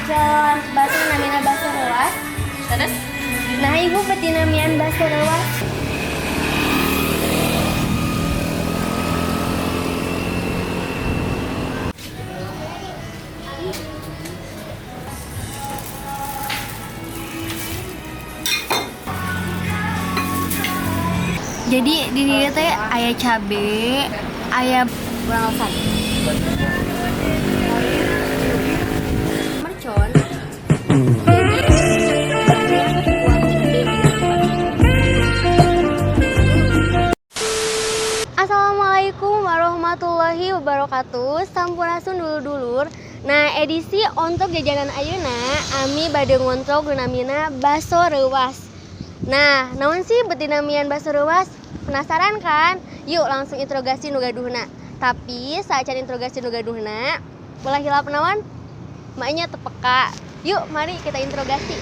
Ngaicon bakso namina bakso reuwas. Terus? Nah, Ibu bet dinamian bakso reuwas. Jadi di dieu teh aya cabe, aya kurang alasan. Mercon. Jadi banyak kuah cabe. Assalamualaikum warahmatullahi wabarakatuh. Sampurasun dulur-dulur. Nah, edisi untuk jajanan ayeuna ami bade ngontrol namina baso reuwas. Nah, naon sih bet dinamian baso reuwas? Penasaran kan? Yuk langsung interogasi nu gaduhna. Tapi saat interogasi nu gaduhna, ulah hilap naon? Maknya teu peka. Yuk, mari kita interogasi.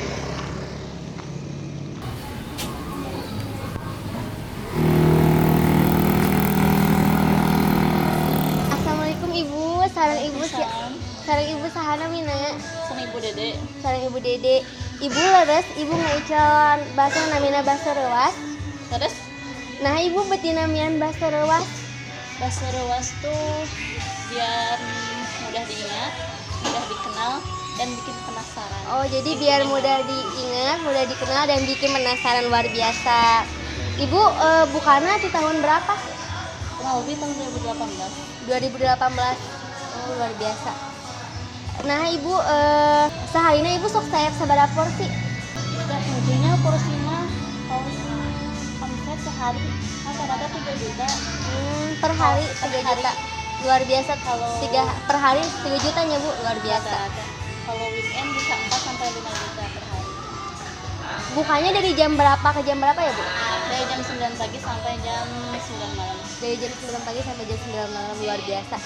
Assalamualaikum Ibu, sareng Ibu si sareng Ibu saha namina? Sareng Ibu Dede. Sareng Ibu Dede. Ibu leres Ibu ngaicon bakso namina bakso reuwas. Terus? Nah, Ibu bet dinamian bakso reuwas. Bakso reuwas tuh biar mudah diingat, mudah dikenal, dan bikin penasaran. Oh, jadi biar mudah diingat, mudah dikenal, dan bikin penasaran, luar biasa. Ibu bukana di tahun berapa? Kurang lebih tahun 2018. 2018. Oh, luar biasa. Nah, Ibu saharina Ibu sok sayap sabaraha porsi? Kita tentunya porsi mah paling omset sehari rata-rata 3 juta. Per hari Per 3 hari. juta. Luar biasa. Kalau 3 per hari 3 juta ya, Bu, luar biasa. Rata-rata. Kalau weekend bisa 4 sampai 5 juta per hari. Bukanya dari jam berapa ke jam berapa ya, Bu? Dari jam 9 pagi sampai jam 9 malam. Dari jam 9 pagi sampai jam 9 malam, luar biasa.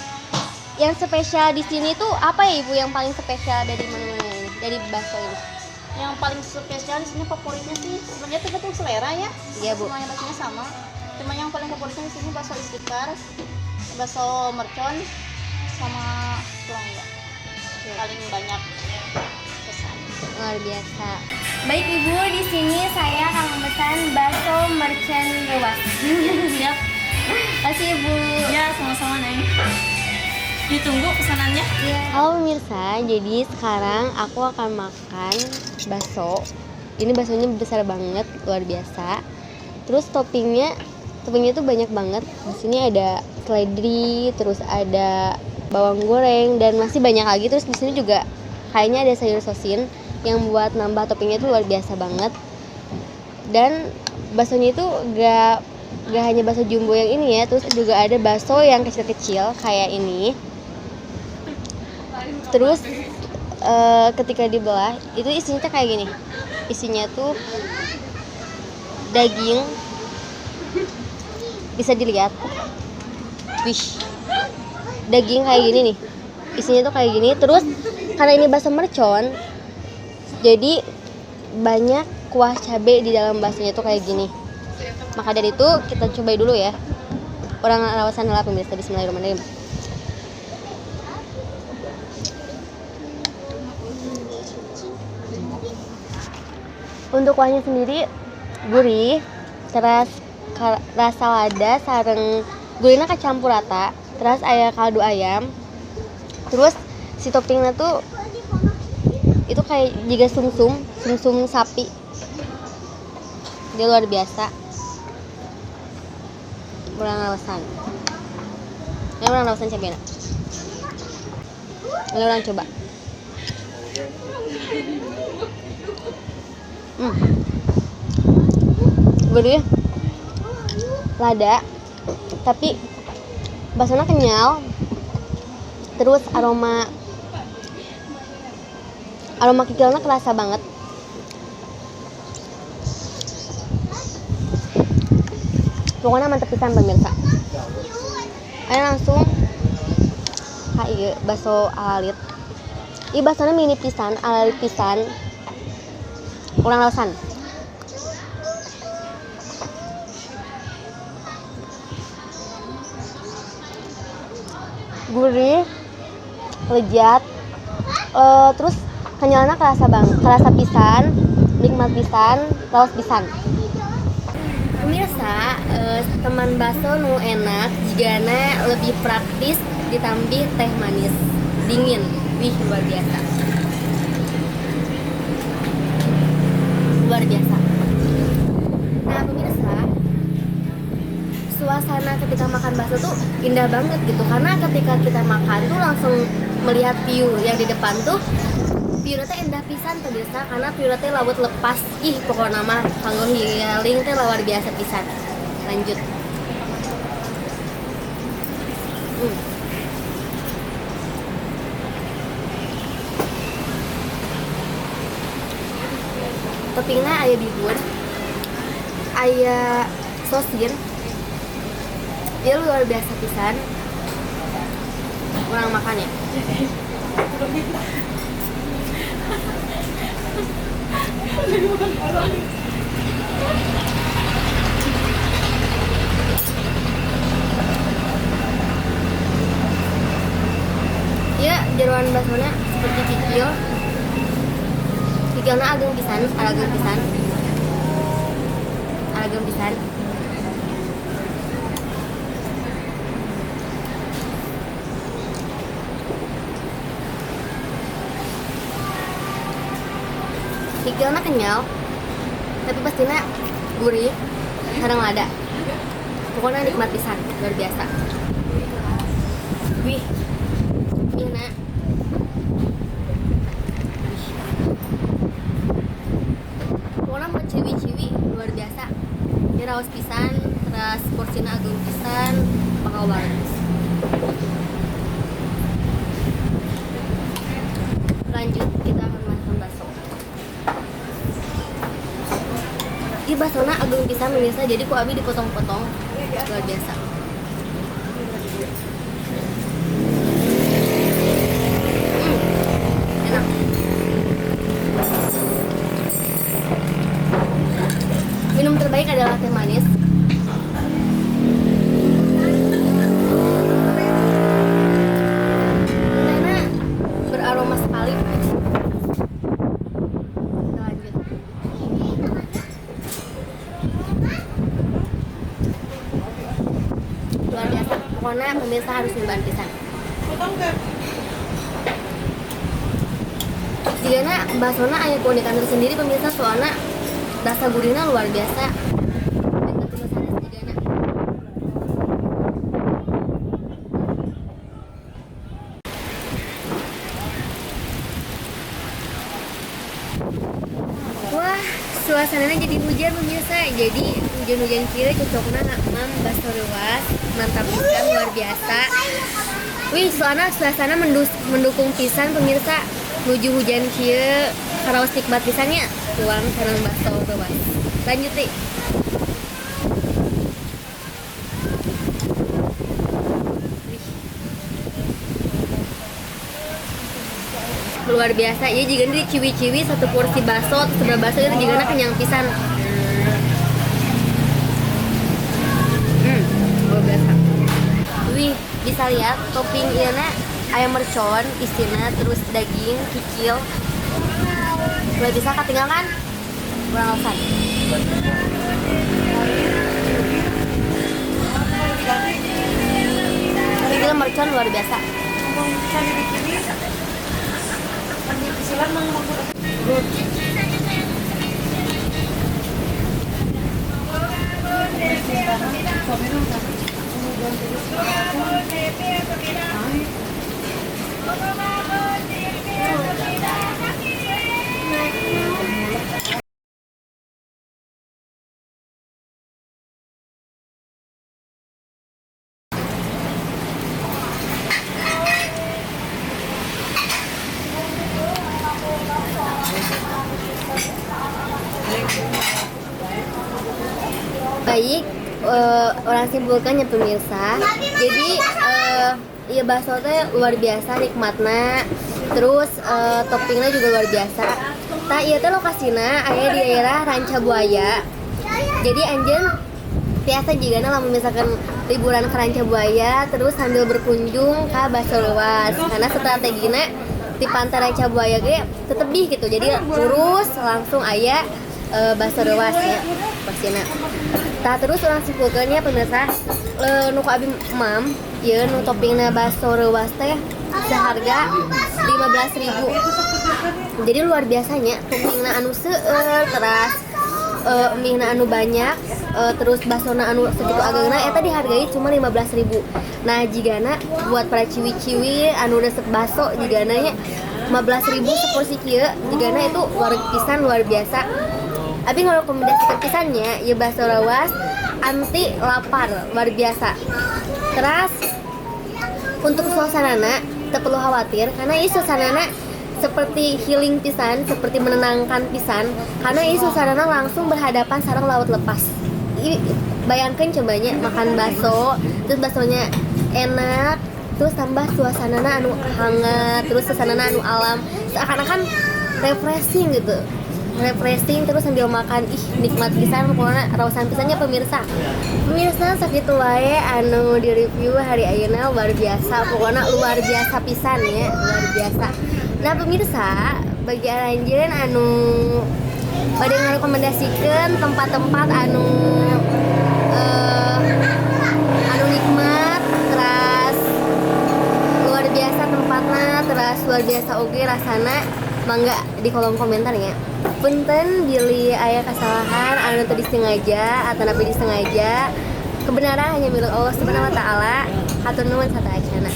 Yang spesial di sini tuh apa ya, Ibu, yang paling spesial dari menu-menu ini, dari bakso ini? Yang paling spesial di sini favoritnya sih sebenarnya tergantung selera ya. Iya, Bu. Semuanya baksonya sama. Cuma yang paling favoritnya di sini bakso istighfar, bakso mercon, sama tulang iga. Paling banyak pesan. Luar biasa. Baik Ibu, di sini saya akan memesan bakso mercon reuwas. Siap. Kasih Ibu. Ya, sama-sama Neng. Ditunggu pesanannya. Halo pemirsa, jadi sekarang aku akan makan bakso. Ini baksonya besar banget, luar biasa. Terus toppingnya tuh banyak banget. Di sini ada seledri, terus ada bawang goreng, dan masih banyak lagi. Terus di sini juga kayaknya ada sayur sosin yang buat nambah toppingnya tuh luar biasa banget. Dan baksonya itu gak hanya bakso jumbo yang ini ya, terus juga ada bakso yang kecil-kecil kayak ini. Terus ketika dibelah itu isinya tuh kayak gini. Isinya tuh daging, bisa dilihat. Wih, daging kayak gini nih. Isinya tuh kayak gini. Terus karena ini bakso mercon, jadi banyak kuah cabe di dalam baksonya tuh kayak gini. Maka dari itu kita coba dulu ya. Orang rawasan heula pemirsa, bismillahirrahmanirrahim. Untuk kuahnya sendiri gurih, terus rasa lada sareng gurihna kecampur rata, terus aya kaldu ayam. Terus si toppingnya tuh itu kayak jiga sumsum, sumsum sapi. Dia luar biasa. Urang rawasan. Ini urang rawasan cabena. Ini urang coba. Gurih, lada, tapi baksonya kenyal. Terus aroma kikilnya kerasa banget. Pokoknya mantep pisan pemirsa. Ayo langsung ka ieu bakso alit. Ieu baksonya mini pisan, alit pisan. Kurang alasan. Gurih, lezat, terus Kenyalna kerasa bang, kerasa pisan, nikmat pisan, raos pisan. Pemirsa, teman bakso nu enak jigana lebih praktis ditambih teh manis dingin. Wih, luar biasa. Luar biasa. Nah, pemirsa, suasana ketika makan bakso tuh indah banget gitu, karena ketika kita makan tuh langsung melihat view yang di depan tuh, view teh indah pisan pemirsa, karena view teh laut lepas. Ih, pokoknya mah kanggo healing teh luar biasa pisan. Lanjut. Toppingnya aya bihun, aya sosir. Dia luar biasa pisan. Kurang makan ya. Ya, jeroan baksonya seperti kikil. Kikilnya ageng pisan, ageng pisan. Ageng pisan. Kikilnya kenyal, tapi pastinya gurih, kadang lada. Pokoknya nikmat pisan, luar biasa. Wih, enak. Pokoknya mau ciwi-ciwi luar biasa. Ini raos pisan, terus porsinya agung pisan, bakal banget. Lanjut, kita akan makan bakso. Ini baksona agung pisan pemirsa, jadi ku abi dipotong-potong, luar biasa. Enak. Minum terbaik adalah teh manis. Tehnya beraroma sekali. Kita lanjut. Luar biasa. Pokoknya pemirsa harus nyobain pisan. Jigana baksona aya keunikan tersendiri pemirsa, soalnya rasa gurihnya luar biasa. Dan ketemu sanes jigana. Wah, suasananya jadi hujan pemirsa. Jadi hujan-hujan kira cocokna mam bakso leuwas, mantap pisan, luar biasa. Wih, soalnya suasana mendukung pisan pemirsa. Nuju hujan kieu karaos nikmat pisannya tuang sareng bakso leuwas. Lanjut nih. Luar biasa ya, jika di ciwi-ciwi satu porsi bakso atau sebelah bakso itu jika kenyang pisan. Luar biasa. Wih, bisa lihat topping ieu ayam mercon isina, terus daging kikil. Luar biasa ketinggalan kan? Kurang alasan. Kikil mercon luar biasa. Baik, orang simpulkan ya pemirsa. Jadi ya bakso teh luar biasa nikmatna, terus toppingnya juga luar biasa. Tah ieu teh lokasina aya di daerah Ranca Buaya. Jadi anjeun biasa jigana lamun misalkan liburan ke Ranca Buaya terus sambil berkunjung ke bakso leuwas, karena strategina Di Pantai Ranca Buaya ge tetebih gitu. Jadi lurus langsung aya bakso reuwas ya pastinya. Tah, terus urang simpulkeun ya, pemirsa, nu ku abi mam ieu nu toppingna bakso reuwas teh seharga 15.000. Jadi luar biasanya, toppingna anu seueur, teras mie anu banyak, terus basona anu segitu agengna eta dihargai cuma 15.000. Nah, jigana buat para ciwi-ciwi anu resep baso, jigana nya 15.000 seporsi kieu, jigana itu wareg pisan, luar biasa. Abi ngarekomendasikeun pisannya ya bakso rawas anti lapar, luar biasa. Terus untuk suasanana tak perlu khawatir karena ini suasanana seperti healing pisan, seperti menenangkan pisan, karena ini suasanana langsung berhadapan sareng laut lepas. Bayangkan cobanya makan bakso, terus baksonya enak, terus tambah suasanana anu hangat, terus suasanana anu alam, seakan-akan refreshing gitu, refreshing terus sambil makan, ih, nikmat pisan pokoknya, raosan pisannya, pemirsa. Pemirsa, sakitu wae anu di review hari ayeuna. Luar biasa pokoknya, luar biasa pisan ya, luar biasa. Nah, pemirsa, bagi aranjeun anu bade ngarekomendasikeun tempat-tempat anu nikmat, teras luar biasa tempatna, teras luar biasa oge rasana, mangga di kolom komentar ya. Punten bilih aya kesalahan anu teu disengaja atau napi disengaja. Kebenaran hanya milik Allah Subhanahu wa taala. Hatur nuhun, sateuacana.